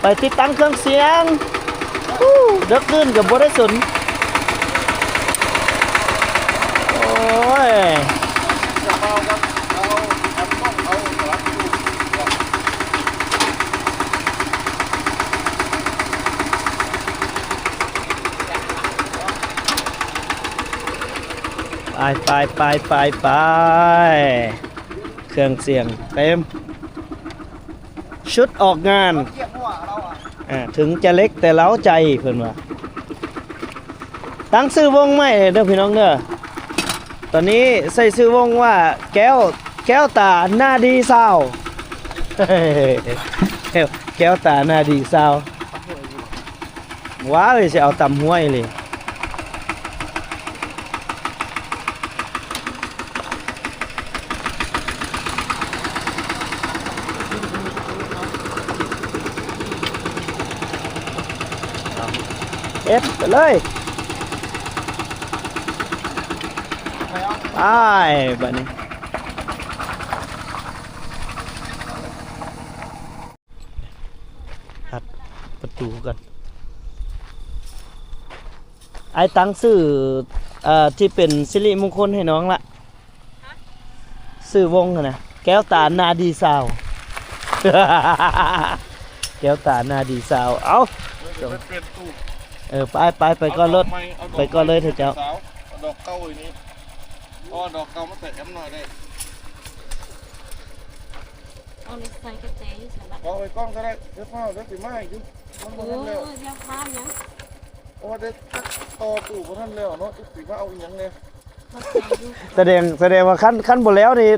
ໄປຕິດຕັ້ງເຄື່ອງສຽງ. ເດິກດື່ນກໍບໍ່ໄດ້ສົນ. ໂອ້ຍ ໄປ ໄປ ໄປ ໄປ ໄປ. ເຄື່ອງສຽງເຕັມ ຊຸດອອກງານ. ອ່າ ເຖິງຈະເລັກແຕ່ເລົ້າໃຈ ເພິ່ນວ່າ. ຕັ້ງຊື່ວົງໃໝ່ເດີພີ່ນ້ອງເດີ. ຕອນນີ້ໃສ່ຊື່ວົງວ່າ ແກ້ວ ແກ້ວຕາໜ້າດີຊາວ. ແກ້ວ ແກ້ວຕາໜ້າດີຊາວ. ວ້າວ ຊິເອົາຕຳຫ້ວຍເລີຍ. ເຮັດໄປເລີຍ. ໄປ ບາດນີ້. ຮັດປະຕູກ່ອນ. ອ້າຍຕັ້ງຊື່ ເອີ ທີ່ເປັນສິລິມຸງຄຸນໃຫ້ນ້ອງລະ. ຊື່ວົງຫັ້ນນະ ແກ້ວຕາໜ້າດີຊາວ. ແກ້ວຕາໜ້າດີຊາວ. ເອົ້າ ເອີ ໄປ ໄປ ໄປກ່ອນໂລດ ໄປກ່ອນເລີຍເຖາະເຈົ້າ. ດອກເກົ່ານີ້ ເພາະວ່າດອກເກົ່າມັນໃສ່ແອມໜ້ອຍໄດ້. ເອົາເລັກໃສ່ກະແຈຢູ່ຊັ້ນລະ. ເອົາໄວ້ກ່ອນກໍໄດ້ ຢ່າຟ້າວ ດຽວຊິມາອີກຢູ່. ມັນບໍ່ທັນແລ້ວ. ໂອ້ຍ ຢ່າຟ້າວຫຍັງ. ເພາະວ່າໄດ້ຕັດຕໍ່ຕູ້ບໍ່ທັນແລ້ວເນາະ ຈັກຊິມາເອົາອີ່ຫຍັງແດ່. ສະແດງ ສະແດງວ່າຄັນ ຄັນບໍ່ແລ້ວນີ້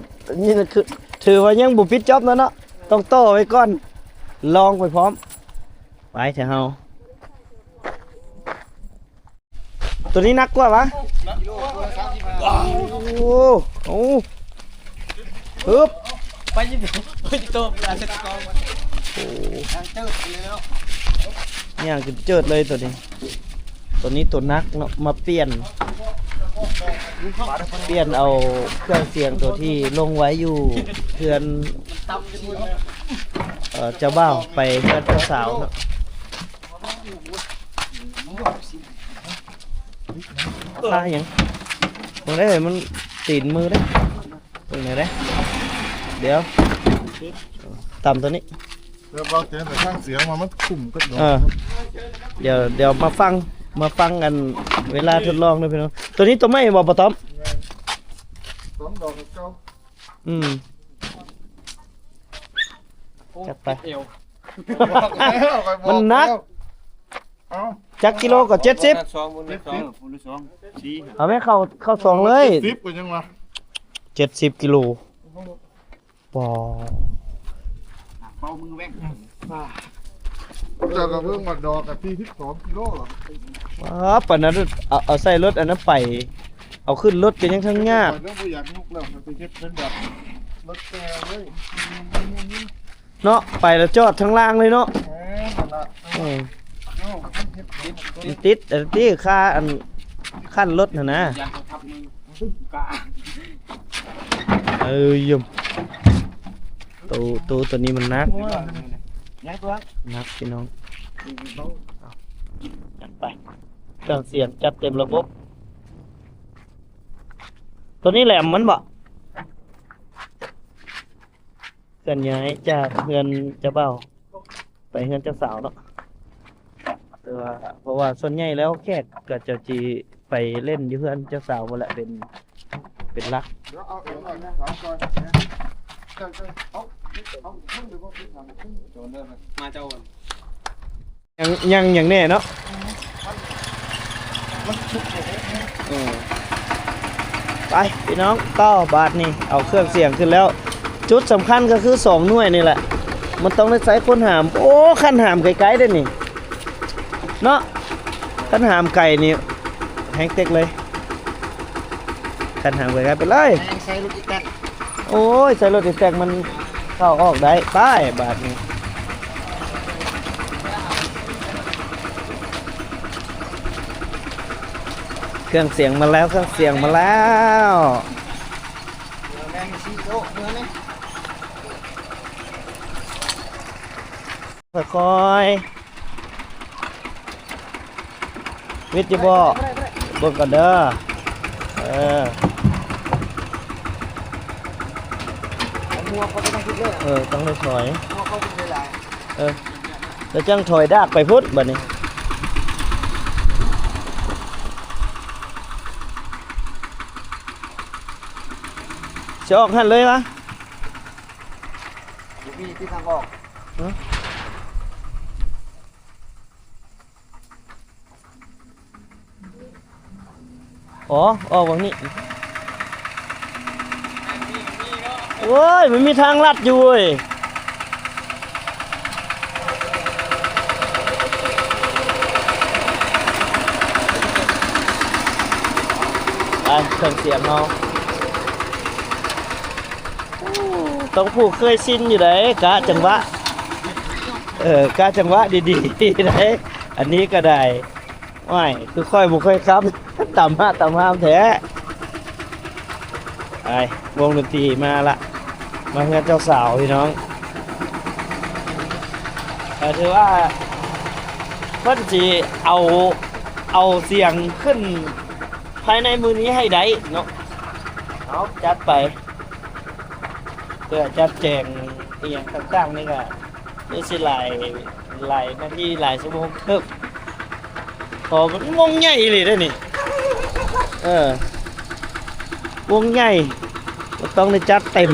ນີ້ຄືຖືວ່າຍັງບໍ່ປິດຈອບເນາະ ເນາະ ຕ້ອງຕໍ່ໄວ້ກ່ອນ ລອງໄປພ້ອມ. ໄປເຖາະເຮົາ. ໂຕນີ້ໜັກກວ່າຫວາ? ໂອ້ ໂອ້ ຮຶບ ໄປຍິງ ໄປຍິງໂຕ ໂອ້ ຍ່າງຂຶ້ນເຈີດເລີຍໂຕນີ້. ໂຕນີ້ໂຕໜັກເນາະ ມາປ່ຽນ ປ່ຽນເອົາເຄື່ອງສຽງໂຕທີ່ລົງໄວ້ຢູ່ເຮືອນ ເອີ ເຈົ້າບ່າວໄປເຮືອນເຈົ້າສາວເນາະ. ປາຫຍັງ? ເບິ່ງເດີ ມັນຕີນມືເດ້. ເບິ່ງແດ່ເດ້. ດຽວ ຕຳໂຕນີ້ ແຕ່ວ່າແຕ່ທາງສຽງວ່າມັນຄຸ້ມກັນເນາະ. ເອີ ດຽວ ດຽວມາຟັງ ມາຟັງກັນເວລາທົດລອງເດີພີ່ນ້ອງ. ໂຕນີ້ໂຕໃໝ່ບໍ່ ປາຕ້ອມ? ແມ່ນ ສອງດອກເກົ່າ. ອືມ ໂອ້ ຈັດໄປ ເຈັບເອວ. ມັນໜັກ. ເອົ້າ ຈັກກິໂລກໍ ເຈັດສິບ ສອງ ເຈັດສິບ ເອົາແມ່ ເຂົ້າ ເຂົ້າສອງເລີຍ. ເຈັດສິບກໍຍັງວ່າ ເຈັດສິບກິໂລ. ປໍ ເປົ່າມືແວ່ງ. ເຈົ້າກໍເບິ່ງວ່າດອກກະສີ່ສິບສອງກິໂລ. ວ້າ ປານນັ້ນ ເອົາ ເອົາໃສ່ລົດອັນນັ້ນໄປ ເອົາຂຶ້ນລົດກໍຍັງທັງຍາກ. ຂ້ອຍບໍ່ຢາກຍົກແລ້ວ ຂ້ອຍຊິເຮັດເປັນແບບລົດແກ່ເລີຍ. ເນາະ ໄປແລ້ວຈອດທາງລ່າງເລີຍເນາະ. ແມ່ນນັ້ນລະ. ເອີ ມັນຕິດອັນທີ່ຄາອັນ ຄັນລົດຫັ້ນນະ. ເອີ ຢ້ມ ໂຕ ໂຕ ໂຕນີ້ມັນໜັກ ໂອ້ຍ ໜັກ ພີ່ນ້ອງ. ເອົາ ຈັດໄປ ເຄື່ອງສຽງຈັດເຕັມລະບົບ. ໂຕນີ້ແຫຼມມັນບໍ? ເຄື່ອນຍ້າຍຈາກເຮືອນເຈົ້າບ່າວໄປເຮືອນເຈົ້າສາວເນາະ. ແຕ່ວ່າ ເພາະວ່າສ່ວນໃຫຍ່ແລ້ວແຂກກໍຈະຊິໄປຫຼິ້ນຢູ່ເຮືອນເຈົ້າສາວພຸ້ນແຫຼະ ເປັນ ເປັນຫຼັກ. ມາເຈົ້າ ຍັງ ຍັງຫຍັງແດ່ເນາະ. ເອີ ໄປພີ່ນ້ອງ ຕໍ່ບາດນີ້ ເອົາເຄື່ອງສຽງຂຶ້ນແລ້ວ. ຈຸດສຳຄັນກໍຄືສອງໜ່ວຍນີ້ແຫຼະ ມັນຕ້ອງໄດ້ໃຊ້ຄົນຫາມ. ໂອ້ ຄັນຫາມໄກໆເດ້ນີ້ເນາະ ຄັນຫາມໄກນີ້ແຮງເຕັກເລີຍ. ຄັນຫາມໄກໆ ໄປເລີຍ. ໃສ່ລົດອີແຕັກ. ໂອ້ຍ ໃສ່ລົດອີແຕັກມັນເຂົ້າອອກໄດ້. ໄປບາດນີ້ ເຄື່ອງສຽງມາແລ້ວ ເຄື່ອງສຽງມາແລ້ວ. ຄ່ອຍໆ ວິດຢູ່ບໍ່? ເບິ່ງກ່ອນເດີ. ເອີ ເອີ ຕ້ອງໄດ້ຖອຍ ເອີ ແລ້ວຈັ່ງຖອຍດາກໄປພຸ້ນບາດນີ້. ຊິອອກຫັ້ນເລີຍວະ? ບໍ່ມີທີ່ທາງອອກ. ອໍ ອອກຫວ່າງນີ້. ໂອ້ຍ ມັນມີທາງລັດຢູ່ເວີຍ. ໄປ ເຄື່ອງສຽງເຮົາ. ຕ້ອງຜູ້ເຄີຍຊິນຢູ່ໃດ໋ ກະຈັງຫວະ ເອີ ກະຈັງຫວະດີໆ ໃດ໋ ອັນນີ້ກະໄດ້. ໂອ້ຍ ຄືຂ້ອຍບໍ່ເຄີຍຂັບ ຕຳຮາດຕຳຮາມແທ້. ໄປ ວົງດົນຕີມາລະ ມາເຮືອນເຈົ້າສາວພີ່ນ້ອງ. ກະຖືວ່າເພິ່ນຊິເອົາ ເອົາສຽງຂຶ້ນພາຍໃນມື້ນີ້ໃຫ້ໄດ້ເນາະ. ເອົາ ຈັດໄປ. ເພື່ອຈັດແຈງອີ່ຫຍັງຕ່າງໆ ນີ້ກະຄືຊິຫຼາຍ ຫຼາຍນາທີ ຫຼາຍຊົ່ວໂມງເຕີບ ເພາະມັນວົງໃຫຍ່ອີ່ຫຼີເດ້ນີ້. ເອີ ວົງໃຫຍ່ ມັນຕ້ອງໄດ້ຈັດເຕັມ.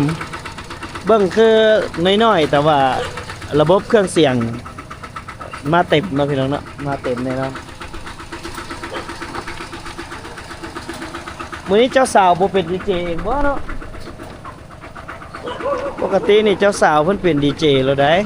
ເບິ່ງຄືນ້ອຍໆ ແຕ່ວ່າລະບົບເຄື່ອງສຽງມາເຕັມເນາະ ພີ່ນ້ອງເນາະ ມາເຕັມແນ່ນອນ. ມື້ນີ້ເຈົ້າສາວບໍ່ເປັນດີເຈເອງບໍ່ເນາະ? ປົກກະຕິນີ້ເຈົ້າສາວເພິ່ນເປັນດີເຈໂລດໃດ໋.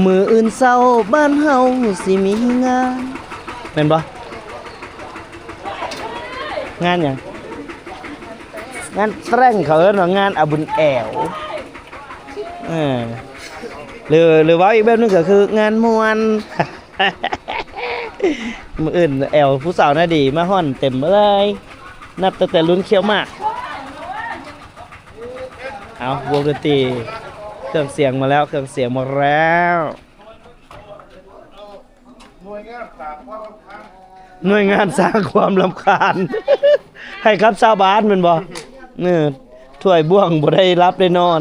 ມື້ອື່ນເຊົ້າບ້ານເຮົາຊິມີງານ ແມ່ນບໍ່? ງານຫຍັງ? ງານແຕ່ງ ເຂົາເອີ້ນວ່າງານອາບຸນແອວ. ເອີ ຫຼື ຫຼືເວົ້າອີກແບບໜຶ່ງກໍຄືງານມ່ວນ. ມື້ອື່ນແອວຜູ້ສາວໜ້າດີມາຮ່ອນເຕັມເລີຍ ນັບຕັ້ງແຕ່ລຸ້ນຂ້ຽວໝາກ. ເອົາ ວົງດົນຕີ ເຄື່ອງສຽງມາແລ້ວ ເຄື່ອງສຽງມາແລ້ວ. ໜ່ວຍງານສ້າງຄວາມລຳຄານໃຫ້ກັບຊາວບ້ານແມ່ນບໍ່? ເອີ ຖ້ວຍບ່ວງບໍ່ໄດ້ຫຼັບໄດ້ນອນ.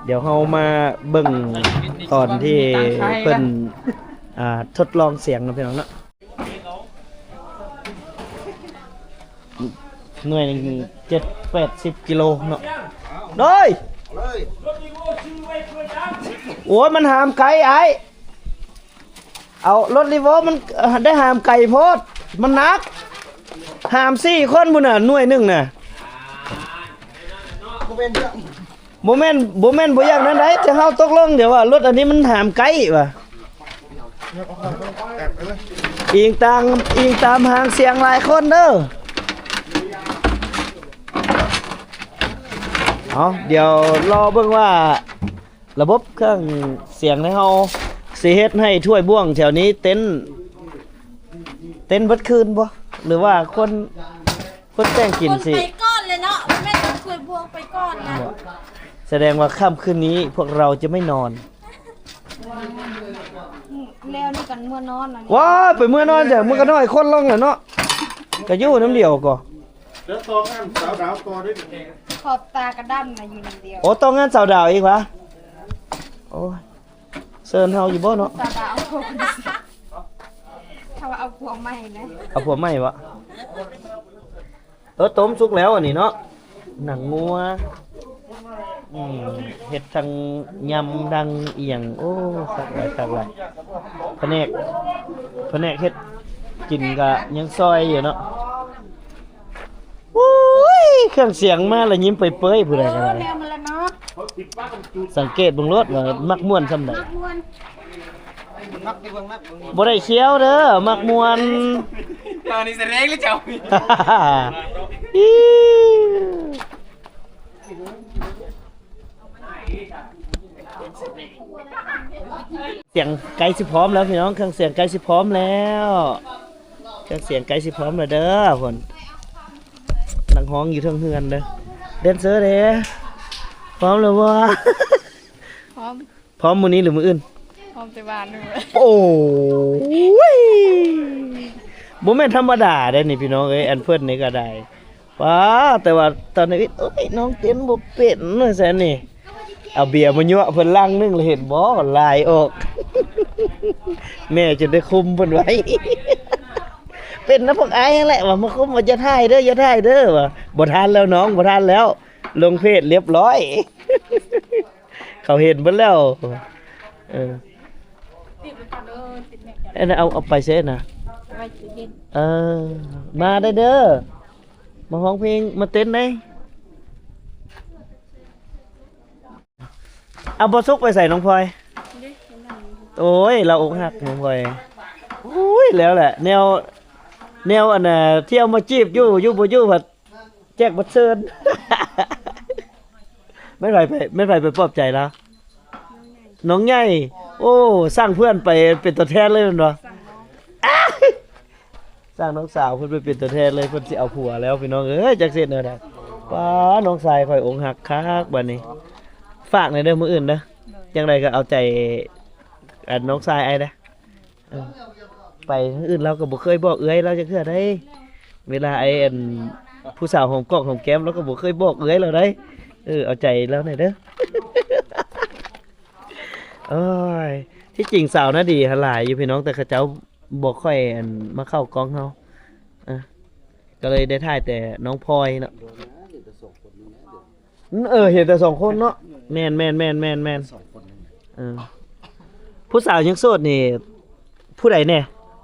ດຽວເຮົາມາເບິ່ງຕອນທີ່ເພິ່ນ ອ່າ ທົດລອງສຽງເນາະ ພີ່ນ້ອງເນາະ. ໜ່ວຍໜຶ່ງເຈັດແປດສິບກິໂລເນາະ. ໂດຍ ໂອ້ຍ ມັນຫາມໄກອ້າຍ. ເອົາລົດລີໂວມັນ ເອີ ໄດ້ຫາມໄກໂພດ ມັນໜັກ ຫາມສີ່ຄົນພຸ້ນນະ ໜ່ວຍໜຶ່ງນະ. ບໍ່ແມ່ນ ບໍ່ແມ່ນ ບໍ່ແມ່ນບໍ່ຢາກນັ້ນໃດ ແຕ່ເຮົາຕົກລົງດຽວວ່າລົດອັນນີ້ມັນຫາມໄກວ່າ ອີງຕາມ ອີງຕາມຫາງສຽງຫຼາຍຄົນເດີ. ເອົາ ດຽວລໍເບິ່ງວ່າ ລະບົບເຄື່ອງສຽງໃນເຮົາຊິເຮັດໃຫ້ຖ້ວຍບ່ວງແຖວນີ້ເຕັ້ນ ເຕັ້ນເບິດຄືນບໍ່ ຫຼືວ່າຄົນ ຄົນແຕ່ງກິນຊິ ໄປກ່ອນເລີຍເນາະ ແມ່ນຖ້ວຍບ່ວງໄປກ່ອນນະ. ສະແດງວ່າຄ່ຳຄືນນີ້ພວກເຮົາຈະໄມ່ນອນ. ແລ້ວນີ້ກັນເມືອນອນ. ວ້າຍ ໄປເມືອນອນຈ້ະ ມັນກໍນ້ອຍຄົນລົງແລ້ວເນາະ ກໍຢູ່ນຳດຽວກໍ ແລ້ວຕໍ່ງານສາວດາວຕໍ່ໄດ້. ຂອບຕາກະດຳນະ ຢູ່ນຳດຽວ. ໂອ້ ຕໍ່ງານສາວດາວອີກຫວາ? ໂອ້ຍ ເຊີນເຮົາຢູ່ບໍ່ເນາະ? ສາວດາວເອົາຜົວ ເຂົາວ່າເອົາຜົວໃໝ່ນະ. ເອົາຜົວໃໝ່ບໍ່? ເອີ ຕົ້ມສຸກແລ້ວອັນນີ້ເນາະ ໜັງງົວ. ອືມ ເຮັດທັງຍຳທັງອີ່ຫຍັງ. ໂອ້ ຄັກຫຼາຍ ຄັກຫຼາຍ. ພະແນກ ພະແນກເຮັດກິນກະຍັງຊ່ອຍຢູ່ເນາະ. ໂອ້ຍ ເຄື່ອງສຽງມາລະຍິ້ມເປີຍໆ ຜູ້ໃດກໍໄດ້. ເອີ ແນວມັນລະເນາະ. ສັງເກດເບິ່ງໂລດວ່າມັກມ່ວນສ່ຳໃດ. ມັກມ່ວນ. ບໍ່ໄດ້ຂຽວເດີ ມັກມ່ວນ. ເຈົ້ານີ້ສະແດງຫຼືເຈົ້າ? ສຽງໃກ້ຊິພ້ອມແລ້ວພີ່ນ້ອງ ເຄື່ອງສຽງໃກ້ຊິພ້ອມແລ້ວ ເຄື່ອງສຽງໃກ້ຊິພ້ອມແລ້ວເດີ. ພຸ້ນ ນັກຮ້ອງຢູ່ເທິງເຮືອນເດີ. ແດນເຊີເດ ພ້ອມແລ້ວບໍ່? ພ້ອມ. ພ້ອມມື້ນີ້ຫຼືມື້ອື່ນ? ພ້ອມແຕ່ວານນີ້. ໂອ້ຍ ບໍ່ແມ່ນທຳມະດາເດ້ນີ້ພີ່ນ້ອງເອີຍ ອັນເພິ່ນນີ້ກໍໄດ້. ວ້າ ແຕ່ວ່າຕອນນີ້ ໂອ້ຍ ນ້ອງເຕັ້ນບໍ່ເປັນວ່າຊັ້ນນີ້. ເອົາເບຍມາຍົວະເພິ່ນລັງໜຶ່ງ ແລ້ວເຫັນບໍ່ ລາຍອອກ. ແມ່ຈົນໄດ້ຄຸມເພິ່ນໄວ້. ເປັນນຳພວກອ້າຍຫັ້ນແຫຼະວ່າ ມາຄຸມວ່າ ຢ່າຖ່າຍເດີ ຢ່າຖ່າຍເດີວ່າ. ບໍ່ທັນແລ້ວນ້ອງ ບໍ່ທັນແລ້ວ ລົງເພຈລຽບຮ້ອຍ. ເຂົາເຫັນເບິດແລ້ວ. ເອີ ອັນນັ້ນເອົາ ເອົາໄປໃສນະ? ເອົາໄວ້ຕູ້ເຢັນ. ເອີ ມາໄດ້ເດີ ມາຮ້ອງເພງ ມາເຕັ້ນໄດ້. ເອົາ ບໍ່ສຸກໄປໃສນ້ອງພອຍ? ໂອ້ຍ ລາວອົກຫັກນ້ອງພອຍ. ໂອ້ຍ ແລ້ວແຫຼະ ແນວ ແນວອັນນ່າ ທີ່ເອົາມາຈີບຢູ່ ຢູ່ບໍ່ຢູ່ ພັດ ແຈກບັດເຊີນ. ແມ່ນໃຜໄປ ແມ່ນໃຜໄປປອບໃຈລາວ? ນ້ອງໃຫຍ່. ໂອ້ ສ້າງເພື່ອນໄປເປັນຕົວແທນເລີຍແມ່ນບໍ່? ສ້າງນ້ອງສາວເພິ່ນໄປເປັນຕົວແທນເລີຍ ເພິ່ນຊິເອົາຜົວແລ້ວພີ່ນ້ອງເອີຍ ຈັກຊິເຮັດແນວໃດ. ປ້າ ນ້ອງຊາຍຂ້ອຍອົກຫັກຄັກບາດນີ້. ຝາກແດ່ເດີມື້ອື່ນເດີ ຈັ່ງໃດກໍເອົາໃຈ ອັນ ນ້ອງຊາຍອ້າຍເດີ. ເອີ ໄປທາງອື່ນລາວກໍບໍ່ເຄີຍບອກເອື້ອຍລາວຈັກເທື່ອໃດ໋. ເວລາໄອ້ ອັນ ຜູ້ສາວຫອມກອກຫອມແກ້ມ ລາວກໍບໍ່ເຄີຍບອກເອື້ອຍລາວໃດ໋. ເອີ ເອົາໃຈລາວແດ່ເດີ. ໂອ້ຍ ທີ່ຈິງສາວນາດີຫັ້ນຫຼາຍຢູ່ພີ່ນ້ອງ ແຕ່ເຂົາເຈົ້າບໍ່ຄ່ອຍ ອັນ ມາເຂົ້າກ້ອງເຮົາ ເອີ ກໍເລີຍໄດ້ຖ່າຍແຕ່ນ້ອງພອຍເນາະ. ເອີ ເຫັນແຕ່ສອງຄົນເນາະ. ແມ່ນໆໆໆໆ ສອງຄົນນີ້ນະ. ເອີ ຜູ້ສາວຍັງໂສດນີ້ຜູ້ໃດແດ່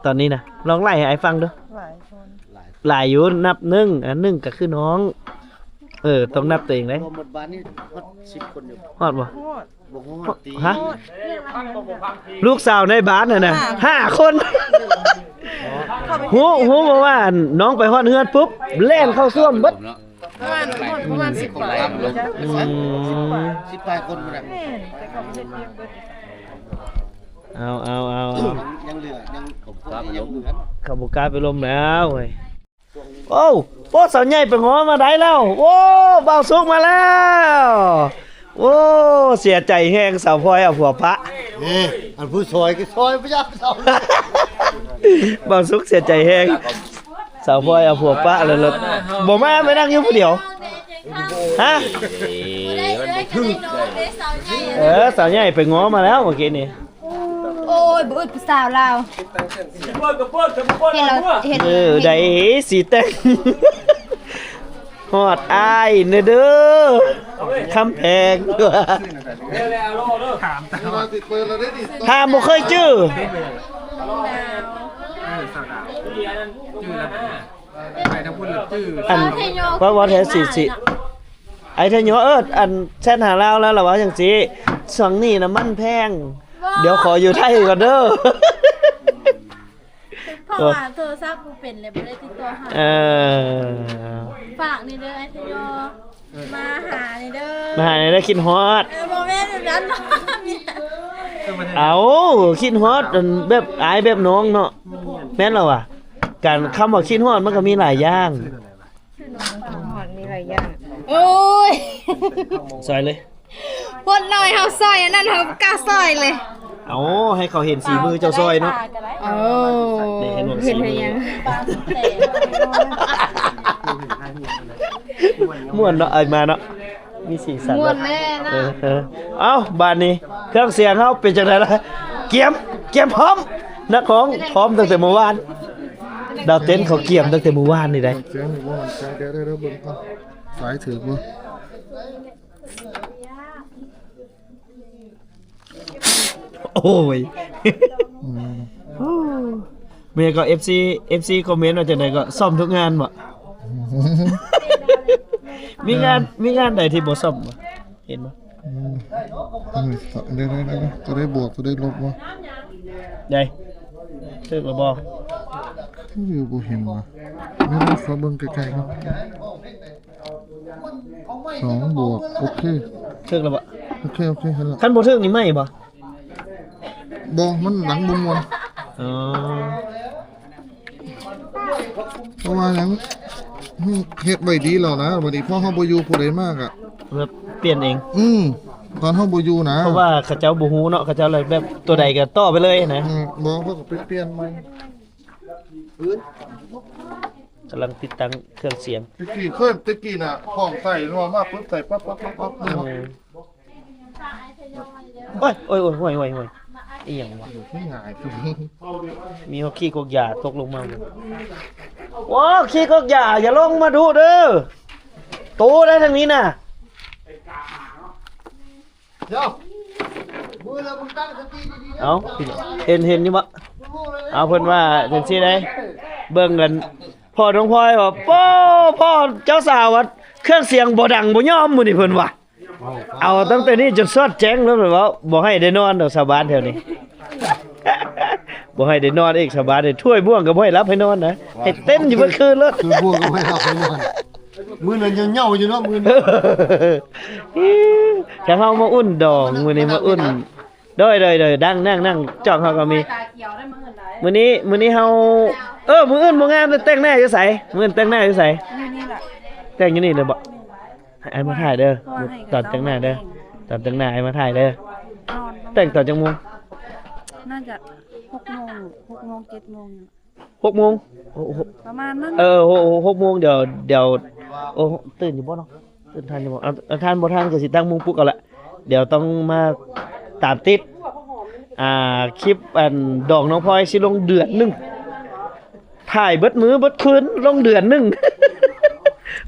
ຕອນນີ້ນະ? ລອງໄລ່ໃຫ້ອ້າຍຟັງດູ. ຫຼາຍຄົນ ຫຼາຍຢູ່. ນັບໜຶ່ງ ອັນໜຶ່ງກໍຄືນ້ອງ. ເອີ ຕ້ອງນັບຕົວເອງເດ້. ລວມໝົດບ້ານນີ້ຮອດສິບຄົນຢູ່. ຮອດບໍ່? ຮອດ. ບໍ່ຮອດຕິ. ຮະ? ລູກສາວໃນບ້ານຫັ້ນນະ ຫ້າຄົນ. ຮູ້ ຮູ້ບໍ່ວ່າ ອັນ ນ້ອງໄປຮອດເຮືອນປຸບ ແລ່ນເຂົ້າສ້ວມເບິດ. ປະມານ ປະມານສິບປາຍ. ອືມ ສິບປາຍຄົນພຸ້ນນະ. ແມ່ນ ແຕ່ເຂົາເຮັດວຽກເບິດ. ເອົາ ເອົາ ເອົາ ເອົາ ຍັງເຫຼືອ ຍັງຄົບຄົນນີ້ຍັງເຫຼືອ. ເຂົາບໍ່ກ້າໄປລົມແລ້ວເວີຍ. ໂອ້ ໂອ້ ສາວໃຫຍ່ໄປງໍມາໄດ້ແລ້ວ. ໂອ້ ບ່າວສຸກມາແລ້ວ. ໂອ້ ເສຍໃຈແຮງ ສາວພອຍເອົາຜົວປະ. ເອີ ອັນຜູ້ຊອຍກໍຊອຍບໍ່ຢາກເອົາ. ບ່າວສຸກເສຍໃຈແຮງ ສາວພອຍເອົາຜົວປະແລ້ວ ບໍ່ມາ ໄປນັ່ງຢູ່ຜູ້ດຽວ. ຮະ? ເອີ ສາວໃຫຍ່ໄປງໍມາແລ້ວເມື່ອກີ້ນີ້. ໂອ້ຍ ບໍ່ອຶດຜູ້ສາວລາວ. ເຫັນແລ້ວ ເຫັນ ເອີ ໄດ້ສີແຕ່ງ. ຮອດອ້າຍແດ່ເດີ ຄຳແພງ. ຖາມບໍ່ເຄີຍຈື່. ອັນ ເວົ້າ ເວົ້າແທ້ຊິ ຊິ ໄອ້ໄທໂຍ ເອີ ອັນ ແຊັດຫາລາວແລ້ວລະເວົ້າຈັ່ງຊີ້ ຊ່ວງນີ້ນ້ຳມັນແພງ ດຽວຂໍຢູ່ໄທກ່ອນເດີ. ເພາະວ່າໂທລະສັບບໍ່ເປັນ ແລະ ບໍ່ໄດ້ຕິດຕໍ່ຫາ. ເອີ ຝາກນີ້ເດີ ໄອ້ໄທໂຍ ມາຫານີ້ເດີ ມາຫານີ້ເດີ ຄິດຮອດ. ເອີ ບໍ່ແມ່ນແບບນັ້ນ. ເອົາ ຄິດຮອດ ອັນ ແບບອ້າຍແບບນ້ອງເນາະ. ແມ່ນແລ້ວຫວາ ການ ຄຳວ່າຄິດຮອດມັນກໍມີຫຼາຍຢ່າງ. ຮອດມີຫຼາຍຢ່າງ. ໂອ້ຍ ຊອຍເລີຍ ຄົນນ້ອຍເຮົາຊອຍ ອັນນັ້ນເຮົາບໍ່ກ້າຊອຍເລີຍ. ເອົາ ໃຫ້ເຂົາເຫັນສີມືເຈົ້າຊອຍເນາະ. ໂອ້ ໄດ້ເຫັນຫົວສີມື. ມ່ວນເນາະ ເອີຍ ມາເນາະ ມີສີສັນ. ມ່ວນແນ່ນະ. ເອີ ເອີ ເອົ້າ ບາດນີ້ ເຄື່ອງສຽງເຮົາເປັນຈັ່ງໃດລະ? ກຽມ ກຽມພ້ອມ ນັກຮ້ອງພ້ອມຕັ້ງແຕ່ມື້ວານ. ດາວເຕັ້ນເຂົາກຽມຕັ້ງແຕ່ມື້ວານນີ້ໄດ໋. ສຽງນີ້ບໍ່ໝັ້ນໃຈ ດຽວ ດຽວ ດຽວເບິ່ງກ່ອນ ສາຍຖືກບໍ່? ໂອ້ຍ ອືມ ໂອ້ ແມ່ນກໍ ເອັຟຊີ ເອັຟຊີຄອມເມັນວ່າຈັ່ງໃດກໍ ຊ້ອມທຸກງານບໍ່? ມີງານ ມີງານໃດທີ່ບໍ່ຊ້ອມບໍ່? ເຫັນບໍ່? ອືມ ຕົວໃດ ຕົວໃດບວກ ຕົວໃດລົບບໍ່? ໃດ ຖືກແລ້ວບໍ່? ຄືຢູ່ບໍ່ເຫັນຫວາ? ແມ່ນ ຂໍເບິ່ງໃກ້ໆກ່ອນ. ສອງບວກ ໂອເຄ ຖືກແລ້ວບໍ່? ໂອເຄ ໂອເຄ ເຫັນແລ້ວ. ຄັນບໍ່ຖືກນີ້ໄໝບໍ່? ບໍ່ ມັນຫຼັງບໍ່ມ່ວນ. ອໍ ເພາະວ່າຫຍັງ? ເຮັດໄວ້ດີແລ້ວນະ ບັດນີ້ພໍເຮົາບໍ່ຢູ່ ຜູ້ໃດມາກະແບບປ່ຽນເອງ. ອືມ ຕອນເຮົາບໍ່ຢູ່ນະ ເພາະວ່າເຂົາເຈົ້າບໍ່ຮູ້ເນາະ ເຂົາເຈົ້າເລີຍແບບຕົວໃດກໍຕໍ່ໄປເລີຍນະ. ອືມ ບໍ່ ເຂົາກໍໄປປ່ຽນໃໝ່. ກຳລັງຕິດຕັ້ງເຄື່ອງສຽງ. ແຕ່ກີ້ເຄີຍ ແຕ່ກີ້ນະ ຂອງໃສ່ເນາະ ມາປຶບໃສ່ປັບໆໆໆ ອືມ. ໂອ້ຍ ໂອ້ຍ ໂອ້ຍ ໂອ້ຍ ໂອ້ຍ ອີ່ຫຍັງວະ? ມີຫອດຂີ້ກົກຢາຕົກລົງມາ. ໂອ້ ຂີ້ກົກຢາ ຢ່າລົງມາດຸເດີ ໂຕໄດ້ທາງນີ້ນະ. ເອົາ ເຫັນ ເຫັນຢູ່ບໍ່? ເອົາ ເພິ່ນວ່າຈັ່ງຊີ້ເດ້ ເບິ່ງກັນ ພໍ່ນ້ອງພອຍວ່າ ໂອ້ ພໍ່ເຈົ້າສາວວ່າ ເຄື່ອງສຽງບໍ່ດັງບໍ່ຍອມມື້ນີ້ ເພິ່ນວ່າ. ເອົາຕັ້ງແຕ່ນີ້ຈົນສອດແຈ້ງໂລດ ເພິ່ນເວົ້າ ບໍ່ໃຫ້ໄດ້ນອນດອກຊາວບ້ານແຖວນີ້ ບໍ່ໃຫ້ໄດ້ນອນອີກຊາວບ້ານນີ້ ຖ້ວຍບ່ວງກໍບໍ່ໃຫ້ຫຼັບໃຫ້ນອນນະ ໃຫ້ເຕັ້ນຢູ່ເບິດຄືນໂລດ ຖ້ວຍບ່ວງກໍບໍ່ໃຫ້ຫຼັບໃຫ້ນອນ ມື້ນັ້ນຍັງເຫຍົາຢູ່ເນາະ ມື້ນັ້ນ. ຖ້າເຮົາມາອຸ່ນດອງ ມື້ນີ້ມາອຸ່ນ ໂດຍ ໂດຍ ໂດຍ ດັງ ນັ່ງ ນັ່ງ ຈອກເຮົາກໍມີ. ມື້ນີ້ ມື້ນີ້ເຮົາ ເອີ ມື້ອື່ນບໍ່ງາມ ແຕ່ງໜ້າຢູ່ໃສ? ມື້ອື່ນແຕ່ງໜ້າຢູ່ໃສ? ຢູ່ນີ້ລະ ແຕ່ງຢູ່ນີ້ເລີຍບໍ? ໃຫ້ອ້າຍມາຖ່າຍເດີ ຕອນແຕ່ງໜ້າເດີ ຕອນແຕ່ງໜ້າອ້າຍມາຖ່າຍເດີ. ແຕ່ງຕອນຈັກໂມງ? ໜ້າຈະຫົກໂມງ ຫົກໂມງ ເຈັດໂມງ. ຫົກໂມງ ໂອ້ ປະມານນັ້ນ ເອີ ຫົກ ຫົກໂມງ ດຽວ ດຽວ ໂອ້ ຕື່ນຢູ່ບໍ່ເນາະ? ຕື່ນທັນຢູ່ບໍ່? ເອົາ ເອົາ ທ່ານບໍ່ທັນກໍຊິຕັ້ງໂມງປຸກເອົາລະ ດຽວຕ້ອງມາຕາມຕິດ ອ່າ ຄລິບອັນດອງນ້ອງພອຍຊິລົງເດືອນໜຶ່ງ ຖ່າຍເບິດມື້ເບິດຄືນ ລົງເດືອນໜຶ່ງ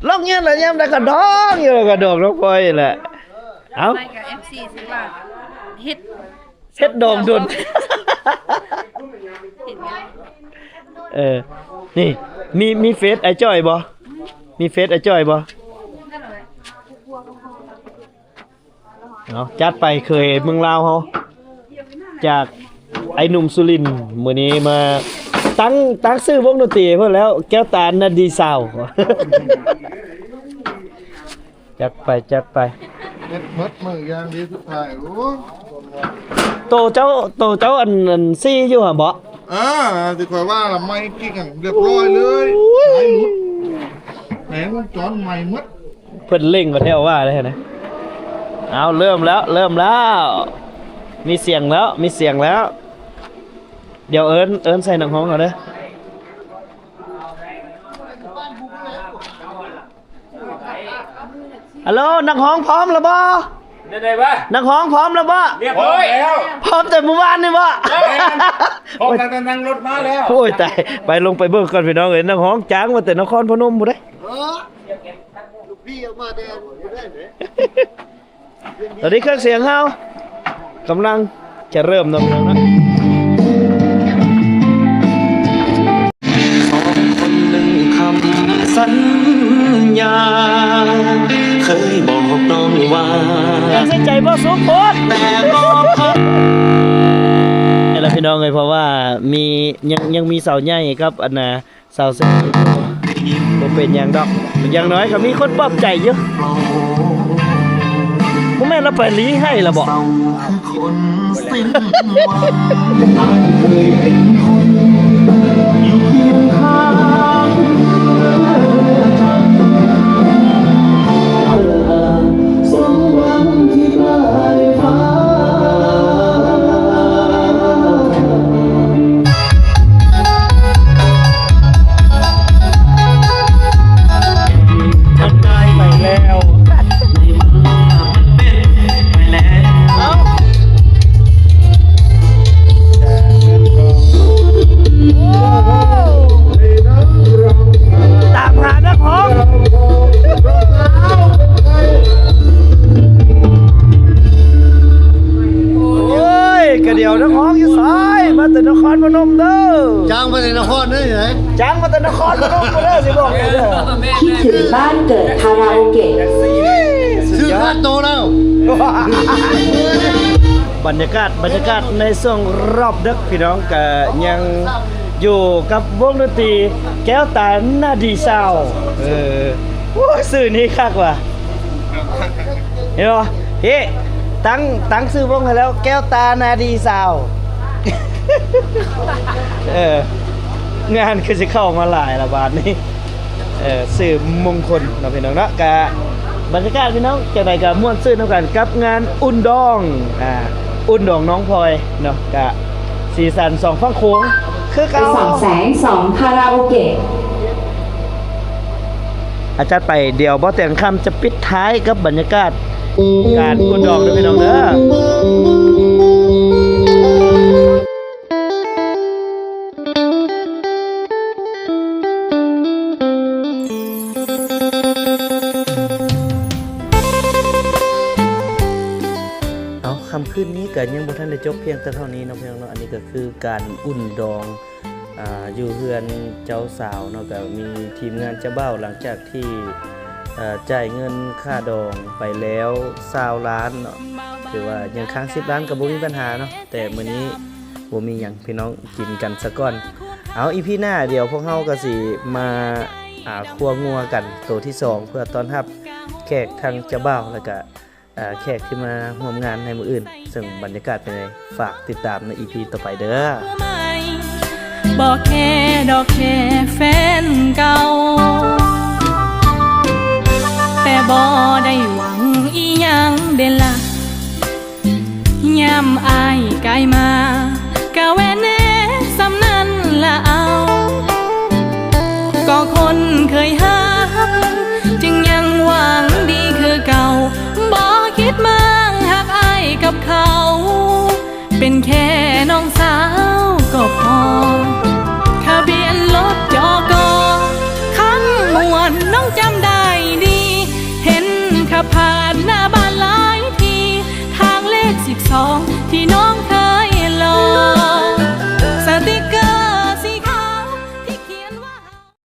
ລົງຍາມໃດຍາມໃດກໍດອງຢູ່ ກໍດອງນ້ອງພອຍແຫຼະ. ເອົ້າ ໄປກັບເອັຟຊີຊິວ່າເຮັດ ເຮັດດອງດົນ ເຫັນໄງ? ເອີ ນີ້ ມີ ມີເຟສອ້າຍຈ້ອຍບໍ່? ມີເຟສອ້າຍຈ້ອຍບໍ່? ເອົາ ຈັດໄປ ເຄີຍເມືອງລາວເຮົາ ຈາກໄອ້ໜຸ່ມສຸລິນ ມື້ນີ້ມາຕັ້ງ ຕັ້ງຊື່ວົງດົນຕີໃຫ້ເພິ່ນແລ້ວ ແກ້ວຕານນະດີຊາວ. ຈັດໄປ ຈັດໄປ ເຮັດໝົດມື້ຢ່າງດີສຸດທ້າຍ. ໂອ້ ໂຕເຈົ້າ ໂຕເຈົ້າອັນ ອັນຊີ້ຢູ່ຫັ້ນບໍ? ເອີ ທີ່ຂ້ອຍວ່າລະ ໃໝ່ກິກຫັ້ນ ຮຽບຮ້ອຍເລີຍ. ໂອ້ຍ ສາຍຫຼຸດ ແຜງວົງຈອນໃໝ່ໝົດ. ເພິ່ນເລັ່ງກວ່າແທ້ວ່າເດ້ນະ. ເອົາ ເລີ່ມແລ້ວ ເລີ່ມແລ້ວ ມີສຽງແລ້ວ ມີສຽງແລ້ວ. ດຽວເອີ້ນ ເອີ້ນໃສ່ນັກຮ້ອງເຮົາເດີ. ຮັລໂຫຼ ນັກຮ້ອງພ້ອມແລ້ວບໍ່? ໄດ້ ໄດ້ບໍ່? ນັກຮ້ອງພ້ອມແລ້ວບໍ່? ຮຽບຮ້ອຍແລ້ວ ພ້ອມແຕ່ມື້ວານນີ້ບໍ່? ແມ່ນ ພ້ອມຕັ້ງແຕ່ນັ່ງລົດມາແລ້ວ. ໂອ້ຍ ຕາຍ ໄປລົງໄປເບິ່ງກ່ອນພີ່ນ້ອງເອີຍ ນັກຮ້ອງຈ້າງມາແຕ່ນະຄອນພະນົມພຸ້ນເດ້. ເອີ ລູກພີ່ເອົາມາແດ່ບໍ່ໄດ້ເດ້. ຕອນນີ້ເຄື່ອງສຽງເຮົາກຳລັງຈະເລີ່ມເນາະ ພີ່ນ້ອງເນາະ. ສອງຄົນໜຶ່ງຄຳສັນຍາ ເຄີຍບອກນ້ອງວ່າ ຍັງໃສ່ໃຈບໍ່ສຸກໂພດ ແຕ່ບໍ່ພັນ. ແລ້ວພີ່ນ້ອງເອີຍ ເພາະວ່າມີ ຍັງ ຍັງມີສາວໃຫຍ່ກັບອັນນ່າ ສາວເຊັກ ບໍ່ເປັນຫຍັງດອກ ຢ່າງໜ້ອຍກໍມີຄົນປອບໃຈຢູ່. ບໍ່ແມ່ນລະໄປລີ້ໃຫ້ລະບໍ? ມັນໄດ້ໄປແລ້ວ ເອົ້າ ອ້າຍ ມາແຕ່ນະຄອນພະນົມເດີ. ຈ້າງມາແຕ່ນະຄອນເດີ. ຈ້າງມາແຕ່ນະຄອນພະນົມເດີ ຊິບອກໃຫ້ເດີ. ຄິດເຖິງບ້ານເກີດຄາຣາໂອເກະ. ຊື້ຄ່າໂຕແລ້ວ. ບັນຍາກາດ ບັນຍາກາດໃນຊ່ວງຮອບດຶກ ພີ່ນ້ອງກະຍັງຢູ່ກັບວົງດົນຕີແກ້ວຕານາດີຊາວ. ເອີ ໂອ້ຍ ຊື່ນີ້ຄັກວ່ະ. ເຫັນບໍ່? ເຮ ຕັ້ງ ຕັ້ງຊື່ວົງໃຫ້ແລ້ວ ແກ້ວຕານາດີຊາວ. ເອີ ງານຄືຊິເຂົ້າມາຫຼາຍລະບາດນີ້. ເອີ ຊື່ມົງຄົນເນາະ ພີ່ນ້ອງເນາະ. ກະບັນຍາກາດ ພີ່ນ້ອງ ຈັ່ງໃດກະມ່ວນຊື່ນນຳກັນກັບງານອຸ່ນດອງ ອ່າ ອຸ່ນດອງນ້ອງພອຍເນາະ. ກະສີສັນສອງຝັ່ງໂຂງຄືເກົ່າ. ສອງແສງສອງຄາຣາໂອເກະ. ອາ ຈັດໄປ. ດຽວບໍ່ແຕນຄຳຈະປິດທ້າຍກັບບັນຍາກາດການອຸ່ນດອງເດີພີ່ນ້ອງເດີ. ເອົາ ຄ່ຳຄືນນີ້ກະຍັງບໍ່ທັນໄດ້ຈົບພຽງແຕ່ເທົ່ານີ້ເນາະ ພີ່ນ້ອງເນາະ. ອັນນີ້ກະຄືການອຸ່ນດອງ ອ່າ ຢູ່ເຮືອນເຈົ້າສາວເນາະ, ກະມີທີມງານເຈົ້າບ່າວ ຫຼັງຈາກທີ່ ເອີ ຈ່າຍເງິນຄ່າດອງໄປແລ້ວຊາວລ້ານເນາະ, ຖືວ່າຍັງຄ້າງສິບລ້ານກະບໍ່ມີບັນຫາເນາະ, ແຕ່ມື້ນີ້ບໍ່ມີຫຍັງ ພີ່ນ້ອງ ກິນກັນສາກ່ອນ. ເອົາ ອີພີໜ້າດຽວພວກເຮົາກະຊິມາ ອ່າ ຄົວງົວກັນໂຕທີສອງ ເພື່ອຕ້ອນຮັບແຂກທາງເຈົ້າບ່າວ ແລ້ວກະ ເອີ ແຂກທີ່ມາຮ່ວມງານໃນມື້ອື່ນ, ເຊິ່ງບັນຍາກາດເປັນໃດ ຝາກຕິດຕາມໃນອີພີຕໍ່ໄປເດີ. ບໍ່ແຄ່ດອກແຄ່ແຟນເກົ່າ, ແຕ່ບໍ່ໄດ້ຫວັງອີ່ຫຍັງເດລະ. ຍາມອ້າຍກາຍມາ ກະແວ່ແນ່ສ່ຳນັ້ນລະເອົາ. ກໍຄົນເຄີຍຮັກ ຈຶ່ງຍັງຫວັງດີຄືເກົ່າ, ບໍ່ຄິດມາງຮັກອ້າຍກັບເຂົາ, ເປັນແຄ່ນ້ອງສາວກໍພໍ.